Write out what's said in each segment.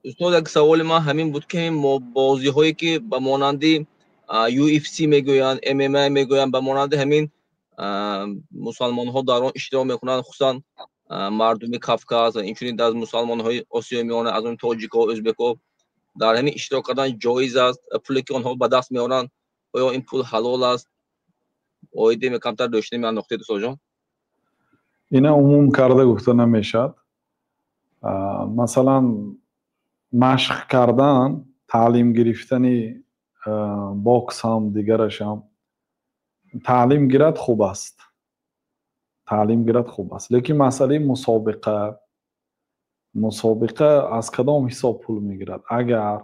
Устод, як саволи ман ҳамин буд, ки бозиҳое ки ба монанди UFC мегӯянд, MMA мегӯянд, ба монанди ҳамин мусалмонҳо дар он иштирок мекунанд, хусусан мардуми Кавказ ва инчунин аз мусалмонҳои Осиёи Миёна, аз он тоҷикҳо, ӯзбекҳо дар ҳамин иштирок кардан ҷоиз аст? Пуле ки онҳо ба даст меоранд, оё ин пул ҳалол аст? Оиди камтар рӯшанӣ меандохтед, устодҷон. Ина умум карда гуфта намешавад. Масалан, машқ кардан, таълим гирифтани бокс ҳам, дигараш ҳам таълим гирад, хуб аст, таълим гирад, хуб аст. Лекин масъалаи мусобиқа аз кадом ҳисоб пул мегирад? Агар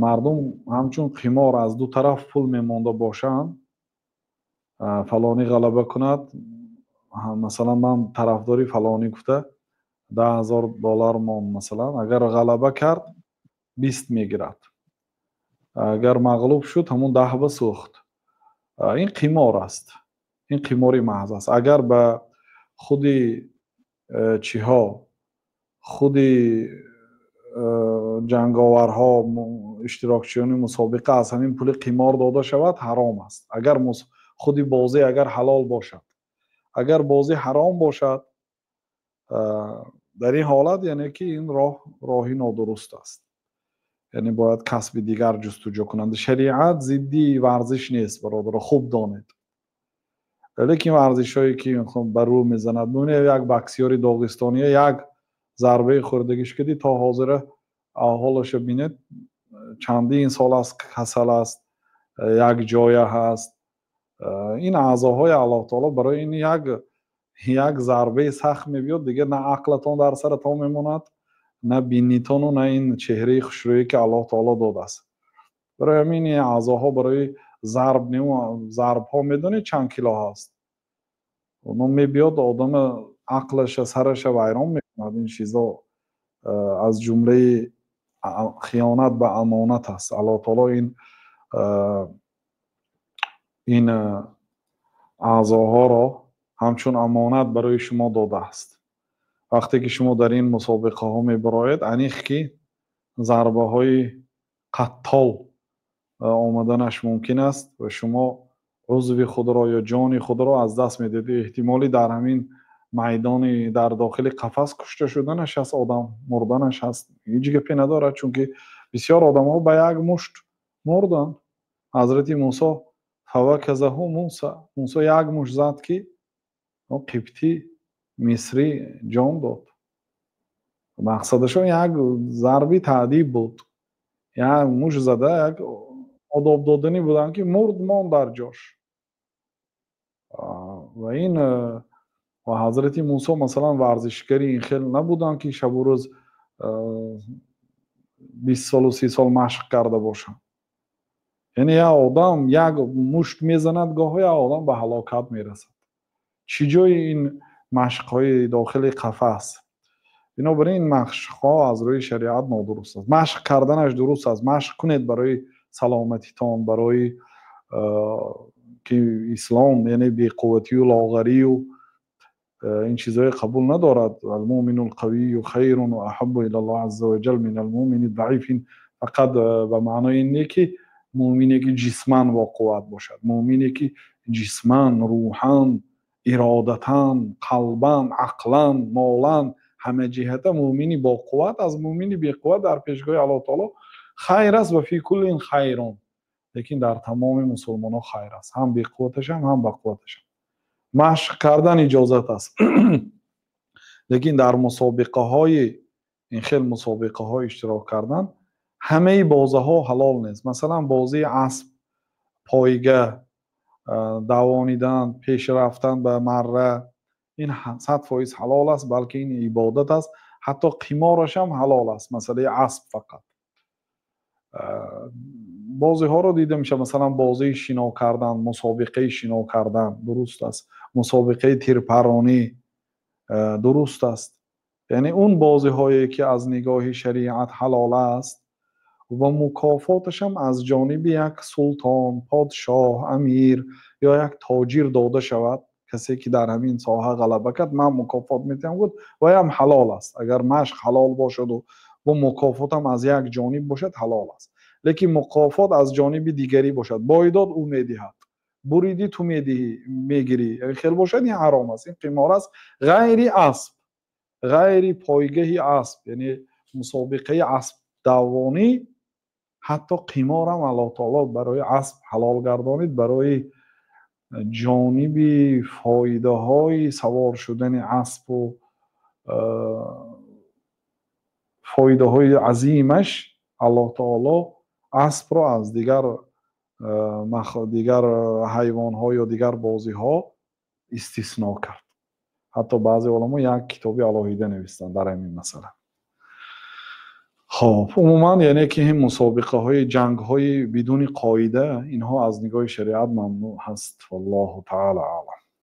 мардум ҳамчун қимор аз ду тараф пул мемонда бошанд, фалонӣ ғалаба кунад, масалан, ман тарафдори фалонӣ гуфта 10 000 доллар монд, масалан, агар ғалаба кард, 20 мегирад, агар мағлуб шуд, ҳамун 10 ба сӯхт. Ин қимор аст, ин қимори маҳз аст. Агар ба худи чиҳо, худи ҷанговарҳо, иштирокчиёни мусобиқа аз ҳамин пули қимор дода шавад, ҳаром аст, агар худи бозӣ агар ҳалол бошад. Агар бозӣ ҳаром бошад, дар ин ҳолат, яъне ки ин роҳ роҳи нодуруст аст, яъне бояд касби дигар ҷустуҷӯ кунанд. Шариат зидди варзиш нест, бародаро, хуб донед. Лекин варзишҳое ки ба рӯ мезанад, бубинед, як боксёри доғистония як зарбаи хӯрдагиш кардӣ, то ҳозира аҳволаша бинед, чандин сол аст касал аст, як ҷоя ҳаст. Ин аъзоҳои Аллоҳ таоло барои ин як зарбаи сахт мебиёд, дигар на ақлатон дар саратон мемонад, на бинитону, на ин чеҳраи хушрӯе ки Аллоҳ таоло додааст. Барои ҳамин ин аъзоҳо барои зарб не. Зарбҳо медонед чанд кило ҳаст? Оно мебиёд, одама ақлаша, сараша вайрон мекунад. Ин чизо аз ҷумлаи хиёнат ба амонат аст. Аллоҳ таоло ин аъзоҳоро ҳамчун амонат барои шумо додааст. Вақте ки шумо дар ин мусобиқаҳо мебароед, аниқ ки зарбаҳои қаттол омаданаш мумкин аст ва шумо узви худро ё ҷони худро аз даст медиҳед. Эҳтимолӣ дар ҳамин майдони дар дохили қафас кушта шуданаш аст, одам мурданаш ҳаст, ҳеҷ гапе надорад, чунки бисёр одамҳо ба як мушт мурданд. Ҳазрати Мусо فوكزه موسى, Мусо як мушт зад, ки қибтӣ мисрӣ ҷон дод. Мақсадашон як зарби таъдиб буд, як мушт зада, як одоб доданӣ буданд, ки мурд, монд дар ҷош. Ва ин ва ҳазрати Мусо, масалан, варзишгари ин хел набуданд, ки шабу рӯз 20 солу 30 сол машқ карда бошанд. Яъне як одам як мушт мезанад, гоҳо як одам ба ҳалокат мерасад. Чӣ ҷои ин машқҳои дохили қафас? Бинобар ин машқҳо аз рӯи шариат нодуруст аст. Машқ карданаш дуруст аст, машқ кунед барои саломатитон, барои ки ислом, яъне, беқувватию лоғарию ин чизҳое қабул надорад. المؤمن القوي خير وأحب إلى الله عز وجل من المؤمن الضعيف. Ин фақат ба маънои ин не, ки муъмине ки ҷисман боқувват бошад, муъмине ки ҷисман, рӯҳан, иродатан, қалбан, ақлан, молан, ҳама ҷиҳата муъмини боқувват аз муъмини беқувват дар пешгоҳи Аллоҳ таоло хайр аст. وفي كل خير. Лекин дар тамоми мусулмонҳо хайр аст, ҳам беқувваташам, ҳам бақувваташам. Машқ кардан иҷозат аст, лекин дар мусобиқаҳои ин хел мусобиқаҳо иштирок кардан, ҳамаи бозаҳо ҳалол нест. Масалан, бозии асп, пойга, давонидан, пеш рафтан ба марра, ин 100% ҳалол аст, балки ин ибодат аст, ҳатто қимораш ҳам ҳалол аст. Масъалаи асп фақат. Бозиҳоро дида мешавад, масалан, бозии шино кардан, мусобиқаи шино кардан дуруст аст, мусобиқаи тирпаронӣ дуруст аст. Яъне он бозиҳое ки аз нигоҳи шариат ҳалол аст ва мукофоташам аз ҷониби як султон, подшоҳ, амир ё як тоҷир дода шавад, касе ки дар ҳамин соҳа ғалаба кард, ман мукофот медиҳам гуфт, ваям ҳалол аст. Агар машқ ҳалол бошаду Бо мукофотам аз як ҷониб бошад, ҳалол аст. Лекин мукофот аз ҷониби дигарӣ бошад, бойдод ӯ медиҳад, буридӣ ту медиҳӣ, мегирӣ, хел бошад, ин ҳаром аст, ин қимор аст. Ғайри асп, ғайри пойгаҳи асп, яъне мусобиқаи аспдавонӣ, ҳатто қиморам Аллоҳ таоло барои асп ҳалол гардонид, барои ҷониби фоидаҳои савор шудани аспу фоидаҳои азимаш Аллоҳ таоло аспро аз дигар ҳайвонҳо ё дигар бозиҳо истисно кард. Ҳатто баъзе уламо як китоби алоҳида навистанд дар ҳамин масъала. Хоб, умуман яъне ки ин мусобиқаҳои ҷангҳои бидуни қоида, инҳо аз нигоҳи шариат мамнӯъ ҳаст. Валлоҳу таъала аълам.